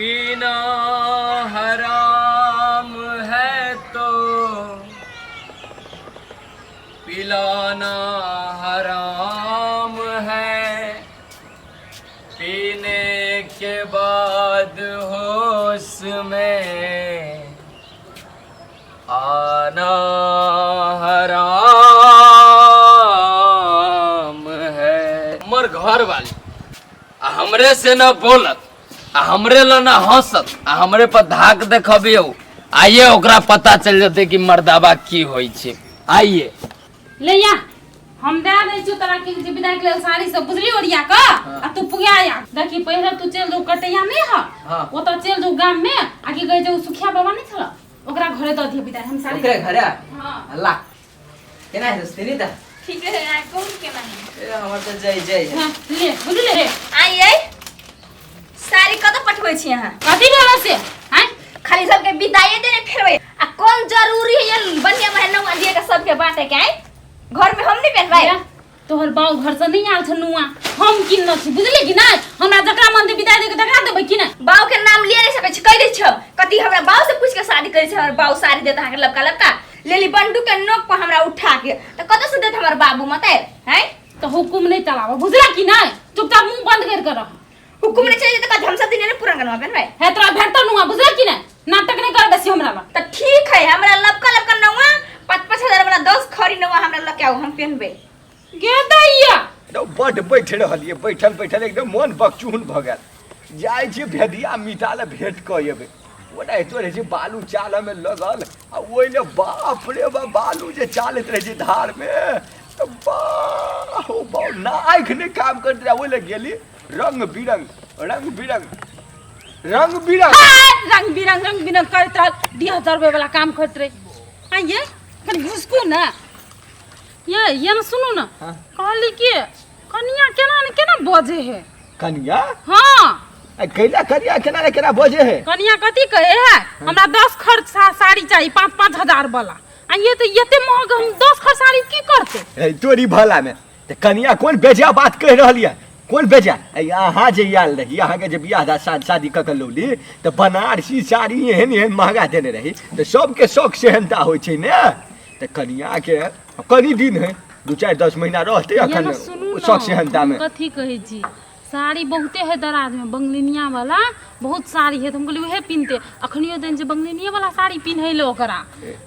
पीना हराम है तो पिलाना हराम है, पीने के बाद होश में आना हराम है। हमर घर वाली आ हमरे से न बोलत आ हमरे ल न हंसत आ हमरे पर धाक देखबियौ, आइए ओकरा पता चल जेतै कि मर्दाबा की होइ छै। आइए ले या, हम दे दै छियौ तोरा की जे विदाई के लेल साड़ी सब, बुझली? ओरिया क आ तू पुगा आ। देखी, पहिले तू चल जो, कटैया नहीं ह? हाँ। ओतऽ चल जो गाम में आ की कहै छै, ओ सुखिया बाबा नहीं छल, ओकरा घरे दऽ दियो विदाई हम साड़ी। ओकरे घरे? हाँ। अल्लाह, केना है दोस्ती नहीं था? ठीक है, आइ कहू केना है? ए, हमर तऽ जय जय है। हाँ, ले, बुझले? आइ यै, साड़ी कतऽ पठबै छी अहाँ? कथी भेल से आँय? खाली सबके विदाइए देने फेरबै आ कोन जरूरी है ये बढ़िया बढ़िया नौआ दिए के सबके बांटे के? आइ घर में हम नहीं पहनबै? या, तोहर बाऊ घर से नहीं आयल छ नुआ, हम किनने छी, बुझली कि नहीं? हमरा जकरा मन दे विदाई देके तकरा देबै कि नहीं? बाऊ के नाम लिए नहीं सकै छी, कहि दै छी हम। कथी हमरा बाऊ से पूछ के शादी करै छै? हमर बाऊ साड़ी देत अहाँके लबका लबका? लेली बंदूक के नोक पर हमरा उठा के, तऽ कतऽ से देत हमर बाबू मते हैं? तो हुकुम नहीं चलाबो, बुझला कि नहीं? चुपचाप मुंह बंद कर के रह। हुकुम नहीं चले तऽ कथी हम सब दिन ने पुरान गनवा पहनबै? है, तोरा भेटतो नुआ, बुझला कि नहीं? नाटक नहीं कर बेसी हमरा लग। तऽ ठीक है, हमरा लबका लबका नौआ 5-5 हजार वाला 10 खरी नौआ हमरा लके आउ, हम पहनबै। गे दैया। एकदम बड्ड बैठ रहलियै, बैठल बैठल एकदम मोन बकचून भऽ गेल। जाइ छी भेदिया मिटा लए, भेंट कऽ एबै। ओनाहितो रहै छै बालू चालऽमे लगल आ ओहि लए बाप रे बा, बालू जे चालैत रहै छै धारमे तऽ बाह हो बाह, ना आँखि नहि काम करैत रहै। ओहि लए गेली, रंग बिरंग रंग बिरंग रंग बिरंग हाय, रंग बिरंग रंग बिरंग करैत रहल, डीह जरबै वाला काम करैत रहे। आइये कनि घुसकू ने ये ने, सुनू ने। हाँ। कहली कि कनिया केना ने केना बजे है? कनिया? हाँ। आ कैला कनिया केना ने केना बजे है? कनिया कथी कहे है, हमरा 10 खर्च साड़ी चाही, 5-5 हजार वाला। आ ये तो एते महग, हम 10 खर्च साड़ी की करते? ए, तोरी भला में तऽ कनिया कोन बेजा बात कहि रहल यऽ? कोन बेजा? अहाँ जे आयल रही, अहाँके जे बियाह शादी कऽ के लौली तऽ बनारसी साड़ी एहन एहन महगा देने रही, तऽ सबके शौक सेहनता होइ छै ने। तऽ कनियाके कनि दिन है, 2, 4, 10 महीना रहतै ये अखन ना सुनू ना, शौक सेहनता हम में। कथी कहै छी, साड़ी बहुते है दराज में, बंगलिनिया वाला बहुत साड़ी है, तऽ हम कहलियै उहे पिन्हते। अखनियो देन जे बंगलिनिया वाला साड़ी पिन्है ले ओकरा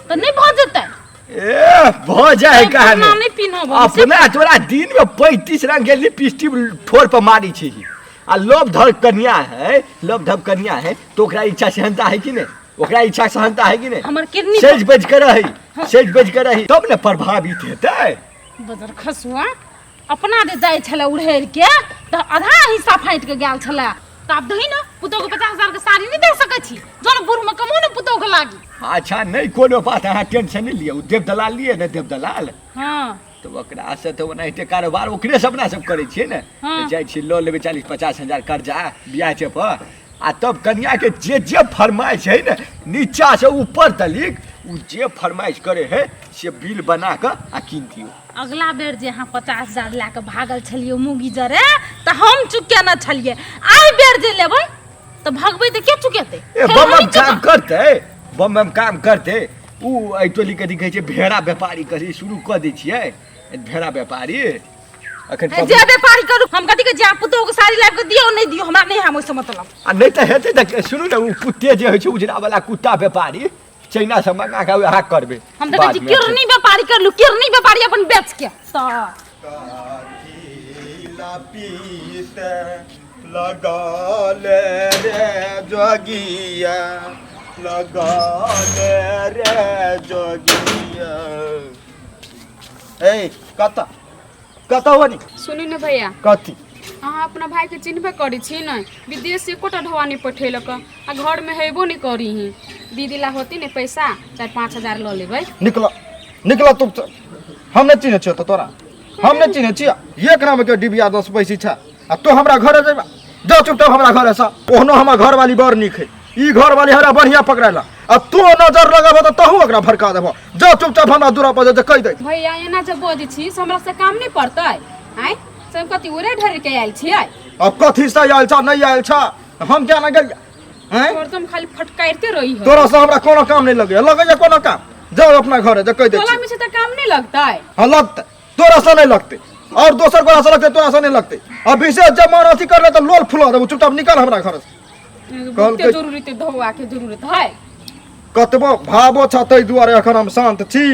तऽ नहि भऽ जेतै? ए, भऽ जाए। नहि, कहा पुरना नहि पिन्हब हम से। अपना तोरा दिन में 35 रंग के लिपस्टिक ठोर पर मारी छी आ लोभ धर कन्या है, लोभ धब कन्या है, तो ओकरा इच्छा सेहनता है कि नहीं? ओकरा इच्छा सेहनता है कि नहीं? हमर किडनी सेज बज के रही, सेज बज के रही तब ने प्रभावित हेतै। बजर खसुआ, अपना जे जाइ छलै उड़ेर के तऽ आधा हिस्सा फाटि के गेल छलै, तऽ आब दही ने पुतोह के 50 हजार के साड़ी नहि दे सकै छी? जो ने बूढ़ में कमो ने पुतोह के लागी। अच्छा, नहीं कोनो बात, अहाँ टेंशन नहीं लिअ। ओ देव दलाल लिए ने, देव दलाल? हाँ। तऽ ओकरा से तऽ ओनाहिते कारोबार ओकरे से अपना सब करै छियै ने। हाँ। तऽ जाइ छी लऽ लेबै 40-50 हजार कर्जा बियाह छै पर आ तब कनिया के जे जे फरमाइश है ने, नीचा से ऊपर तलिक ओ जे फरमाइश करे है से बिल बना कऽ आ कीन दियौ। अगला बेर जे अहाँ 50 हजार लए कऽ भागल छलियै मुगी जरे तऽ हम चुकेने छलियै। आइ बेर जे लेबै तऽ भगबै तऽ के चुकेतै? ए, फेर बम हमही बम काम चुकब। करतै, बम बम काम करतै। उ एहि टोली कथी कहै छै, भेड़ा व्यापारी कथी शुरू कऽ दै छियै, भेड़ा व्यापारी अखन। हे, जे व्यापारी करू, हम कथी के जे पुतोह के साड़ी लाबि कऽ दियौ नहि दियौ, हमरा नहि हम ओहिसँ मतलब। आ नहि तऽ हेतै तऽ सुनू ने, ओ कुत्ते जे होइ छै उजरा वाला कुत्ता व्यापारी, चाइना से मंगा कऽ अहाँ करबै। हम तऽ कहै छी बादमे अखन। किरनी व्यापारी करलू, किरनी व्यापारी अपन बेच के तऽ पीत लगल रे जोगिया, लगल रे जोगिया। ए, कतऽ कतऽ होनी? सुनू ने भैया। कथी? अहाँ अपना भाइके चिन्हबे करै छी ने, विदेश एकोटा ढोआ नहि पठेलक आ घरमे हेबो नहि करी ही। दीदी ला होती ने पैसा, 4-5 हजार लऽ लेबै। निकल निकल तू, हम नहि चिन्है छियौ। तऽ तोरा हम नहि चिन्है छियै? एक नाम के डिबिया 10 पैसी छै आ तू हमरा घरे जेबा? जा चुपचाप हमरा घरे से। ओहनो हमर घरवाली बड़ नीक है, ई घरवाली हमरा बढ़िया पकड़ाला आ तू नजर लगेबो तऽ तहू ओकरा भड़का देबो। जा चुपचाप हमरा दूरा पर जे कहि दे। भैया, एना जे बजै छी से हमरा से काम नहि पड़तै? आँय, से हम कथी उड़े ढेर के आयल छियै? अब कथी से आयल छ, नहि आयल छ, हम क्या ना गेलियै? हैं हरदम खाली फटकारिते रही है। तोरा से हमरा कोनो काम नहीं लगैया, लगैया कोनो काम? जाओ अपना घरे जे कहि दै टोला छी। में से तऽ काम नहीं लगता है। हाँ लगतै, तोरा से नहीं लगतै, और दोसर गोरा से लगतै, तोरा से नहीं लगतै। आ विशेष जब मन अथी करले तऽ लोल फुला देबौ, चुपचाप निकल हमरा घर से। बहुते जरूरी ते धोआ के जरूरत है। कतबो भावो छ ताहि दुआरे एखन हम शान्त छी।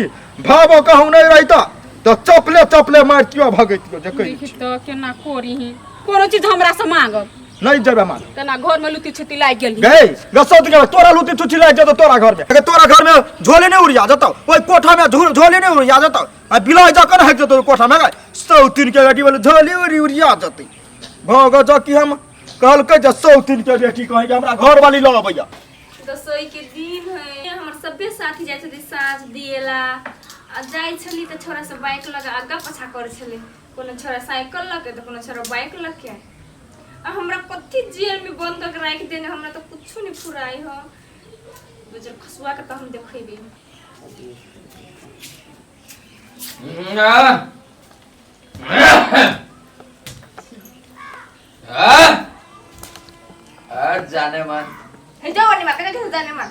भावो कहूँ नहीं रहिता तऽ चपले चपले मारितियो भगैतियो जे कहि देखी तऽ केना कोरी ही, कोनो चीज हमरा से मांगब नहीं जेबे मांग। तेना घर में लुती छुती लागि गेल। गई गसत के तोरा लुती छुती लागि जेतौ तोरा घर में। अगर तोरा घर में झोले नहीं उड़िया जेतौ, ओहि कोठा में झोले नहीं उड़िया जेतौ, आ बिलाइ जकाँ ने हटि जेतौ ओहि कोठा में गई 103 के बेटी बोले झोले उड़ी उड़िया जेतै। भऽ गेल कि हम कहलकै जे 103 के बेटी कहै कि हमरा घर वाली लऽ अबैया। दसोई के दिन है, हमर सभे साथी जाइ छथिन साँझ दिएला, आ जाइ छली तऽ छोरा सब बाइक लऽ के आगा पाछा करै छलै, कोनो छोरा साइकिल लऽ के तऽ कोनो छोरा बाइक लऽ के, आ हमरा कथी जेल में बंद कऽ के राखि देने, हमरा तऽ कुछो नहि फुराइ ह। बजर खसुआ के तऽ हम देखेबै। जाने मन हे जाओ नी माँ, कने जाने माँ।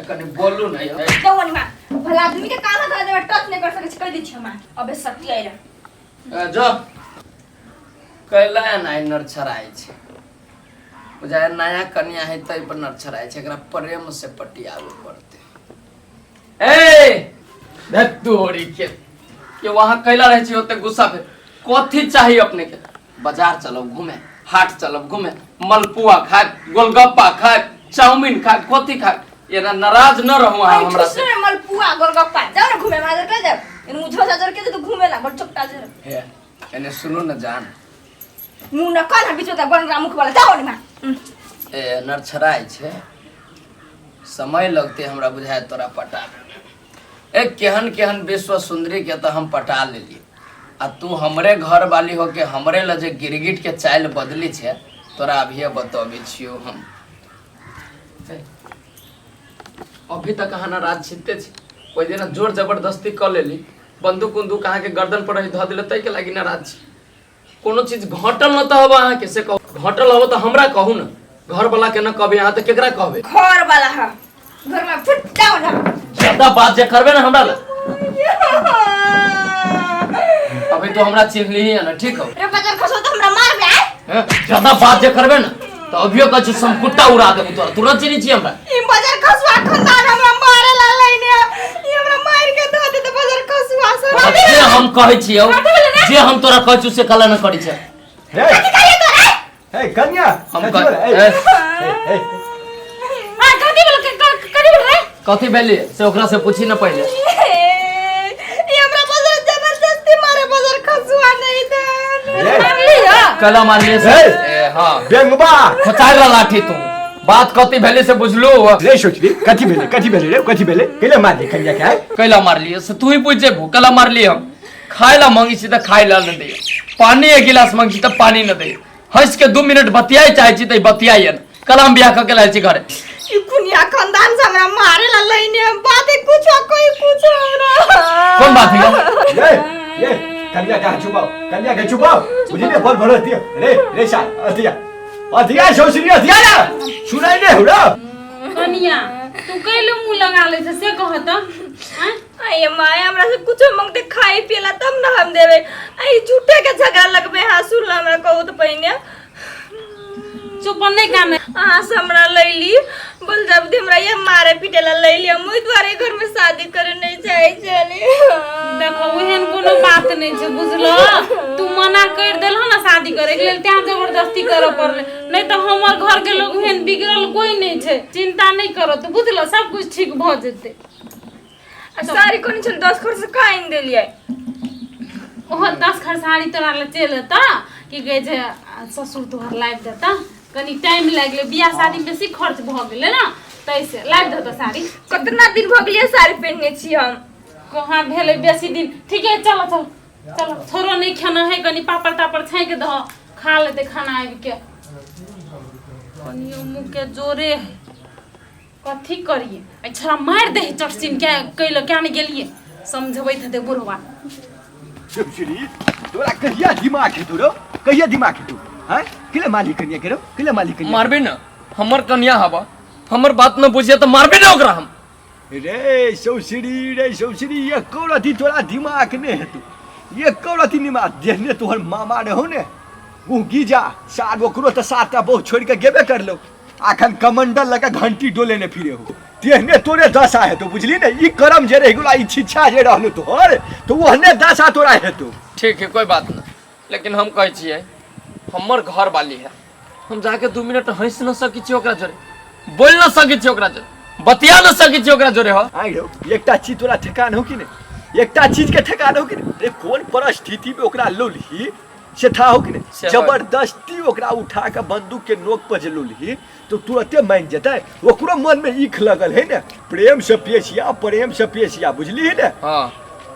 कनी बोलू नहीं है। जाओ नी माँ, भला आदमी के काम है देबे टच नहीं कर सकै छी, कहि दै छी हम अबे शक्ति आइला। जो कैला नाइ नरछराइ छै, बुझाय नया कन्या है तै पर नरछराइ छै, एकरा प्रेम से पटियाबे पड़ते। ए तोरी के के वहां कैला रहै छी ओते गुस्सा पे? कथी चाही अपने के? बाजार चलब घूमे, हाट चलब घूमे, मलपुआ खाए, गोलगप्पा खाए, चाउमीन खाए, कथी खाए? एना नाराज न रहू अहाँ हमरा से। मलपुआ गोलगप्पा जाओ ना घूमे, माजर के जाओ इन मुझो जाजर के तो घूमे ला बड़ चोकटा जर। हे एने सुनू न जान, मुंह न कान बीच में बन मुख वाला जाओ नी मां। ए नरछराइ छै, समय लगते हमरा बुझाय तोरा पटाबे। ए केहन केहन विश्व सुंदरी के तो हम पटा लेली, आ तू हमरे घर वाली हो के हमरे ल जे गिरगिट के चाइल बदली छे, तोरा अभिये बतबी छियो हम। अभी तक अहाँ नाराज छिते छी? ओहि दिन जोर जबरदस्ती क लेली, बंदूक उंदूक अहाँ के गर्दन पर रही धऽ देले तै के लागी नाराज छी? कोनो चीज घटल न तऽ हब अहाँ के से कहू, घटल हब तऽ हमरा कहू न, घर वाला के न कहबे अहाँ तऽ केकरा कहबे? घर वाला हा घर में फुट जाओ ना। ज्यादा बात जे करबे ना हमरा ल, अभी तो हमरा चिन्हली है ना, ठीक हो? रे बजर खसो तो हमरा मारबे आय। हैं? ज्यादा बात जे करबे ना तो अभियो कछु समकुट्टा उड़ा देबू तोरा, तुरंत चिन्है छी हमरा। ई बजर खसुआ खानदान हमरा मारे ला लैने, ई हमरा मार के धो देते बजर खसुआ से। जे हम कहै छियौ, जे हम तोरा कहै छियौ से कला न करै छै। हे हे कन्या हम कथी कह- भेलै? ए, ए, ए, आ कथी भेल? कथी भेल रे? कथी भेली से ओकरा से पूछी न पहिले। ई हमरा बजर जबरदस्ती मारे बजर खसुआ नहीं दे। ए, मारली ह? कला मारलिए से? ए। ए, हाँ बेंगबा खोचार रहा लाठी तू, बात कथी भेली से बुझलू? रे सोचली कथी भेलै, कथी भेलै रे, कथी भेलै, कैले मारली कन्या के? कैला मारलिए से तू ही पूछ जेबू। कैला मारलिए हम? खाय ला मांगी छी तऽ खाय ला न दैया, पानी एक गिलास मांगी छी तऽ पानी न दैया, हंस के 2 मिनट बतियाई चाहे छी तऽ बतियाई न। कल हम बियाह कऽ के लायल छी घरे। ई कुनिया खानदान से हमरा मारे ला लैने, बात कुछ कोई कुछ हमरा कौन बात है? ये ये कन्या के छुपाओ, कन्या के छुपाओ, बुझलिए? बड़ बड़ दिया रे रे सा अथिया अथिया सोचली अथिया ना सुनाई नहीं हो रे। कनिया तू कैलो मुंह लगा ले छै से कह त? आँय? अये माय, हमरा से कुछो मांगते खाए पियला तब ना हम देबे, आई झूठे के झगड़ा लगबे। हाँ सुन ला हमरा कहू तो पहिने चुप नहीं काने। अहाँ से हमरा लैली बोल जब हमरा ये मारे पीटे ला लैली, हम ओहि दुआरे घर में शादी करे नहीं चाहे छली। देखो ओहन कोनो बात नहीं छै बुझलो, तू मना कर देलहो ना शादी करे के लेल तें जबरदस्ती करे पड़ले, नहीं तो हमर घर के लोग ओहन बिगड़ल कोई नहीं छै, चिंता नहीं करो तू बुझलो, सब कुछ ठीक भ जेतै। आ साड़ी कोनी छल 10 खर्च से काइन देलियै? ओहो 10 खर साड़ी तोरा ले चलि एतऽ की कहै छै, ससुर तोहर लाबि देतऽ, कनी टाइम लागि गेलै, बियाह शादी मे बेसी खर्च भऽ गेलै ने तैसे लाबि देतऽ साड़ी। कतना दिन भऽ गेलै साड़ी पहिनने छी हम? कहाँ भेलै बेसी दिन? ठीक है चलो चलो चलो, छोड़ो नहीं खाना है, कनी पापड़ तापड़ छाँकि दहो खा लेते खाना आबि के। कनियो मुँह के जोरे है, कथी करिए, अच्छा मारि दे चटसिन के कैलो क्या नहीं गेलिए समझबैत हेतै बुढ़वा। श्री तोरा कहिया दिमाग हेतौ रो, कहिया दिमाग हेतौ? हैं, केले मारली कन्या के रो, केले मारली कन्या? मारबे न हमर कन्या हवा, हमर बात न बुझिए तऽ मारबे ना ओकरा हम। रे सौसरी, रे सौसरी, एको रति तोरा दिमाग नहि हेतौ, एको रति दिमाग। जेहने तोहर मामा रहौ ने मुँह गीजा सार, ओकरो तऽ 7टा बहु छोड़ि कऽ गेबे करलौ, अखन कमंडल लऽ कऽ घंटी डोलेने फिरे हो, तेहने तोरे दशा हेतौ, बुझली ने? ई करम जे रहि गेलौ, ई छिच्छा जे रहलौ तोहर, तऽ ओहने दशा तोरा हेतौ। ठीक है, कोई बात नहीं, लेकिन हम कहै छियै हमर घर वाली है, हम जाके 2 मिनट हंस न सकै छियै ओकरा जोरे, बोल न सकै छियै ओकरा जोरे, बतिया न सकै छियै ओकरा जोरे। हो आई रहो, एकटा चीज तोरा ठेकान हो कि नहि? एकटा चीज के ठेकान हो कि नहि? रे कोन परिस्थिति में ओकरा लौलही से था हो कि नहि? से है। जबरदस्ती ओकरा उठा के बंदूक के नोक पर जे लौलही तो तुरते मानि जेतै। ओकरो मन में ईख लगल है ने, प्रेम से पेशिया, प्रेम से पेशिया, बुझली ने? हाँ।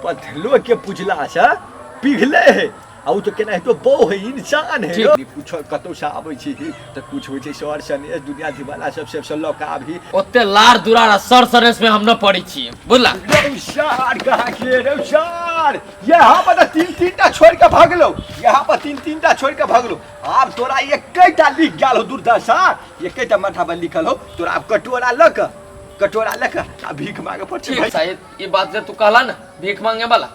पथलो के पुजला से पिघले है, आ उ तऽ केनाहितो बौ है, इंसान है। ठीक। कुछ कतौ से आबै छी तऽ कुछ होइ छै सर सनेस दुनिया दीवाना सब से लऽ कऽ आबही। ओते लार दुरार आ सर सनेस में हम न पड़ै छियै, बुझला? रौ सार कहाँ के रौ सार, यहाँ पर तऽ 3-3 टा छोड़ि कऽ भगलौ, यहाँ पर 3-3 टा छोड़ि कऽ भगलौ। आब तोरा एकेटा लिख गेल हो दुर्दशा, एकेटा माथा पर लिखल हो तोरा। आब कटोरा लऽ कऽ, कटोरा लऽ कऽ आ भीख मांगे पड़तै। ठीक छै, ई बात जे तू कहला ने भीख मांगे वाला,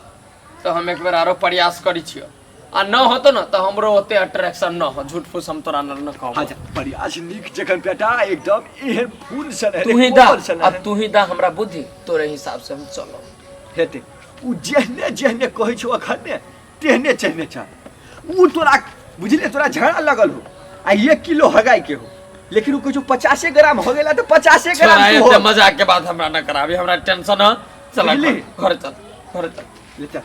तो हम एक बेर आरो प्रयास करै छियो, आ न होतो न तऽ हमरो ओते अट्रैक्शन न हो, झूठ फूस हम तोरा न न कहबो। अच्छा प्रयास नीक जखन बेटा एकदम एहन फूल सन तू ही दा, अब तू ही दा हमरा बुद्धि, तोरे हिसाब से हम चलब। हेतै उ जेहने जेहने कहै छौ अखन ने तेहने तेहने चल। उ तोरा बुझले तोरा झगड़ा लगल हो आ 1 किलो हगाई के हो, लेकिन उ कहै छौ 50 ग्राम हो गेला तऽ 50 ग्राम छोड़ा तू हो। एते मजाक के बात हमरा न कराबी, हमरा टेंशन हो। चल बुझली? घर चल, घर चल। ले चल।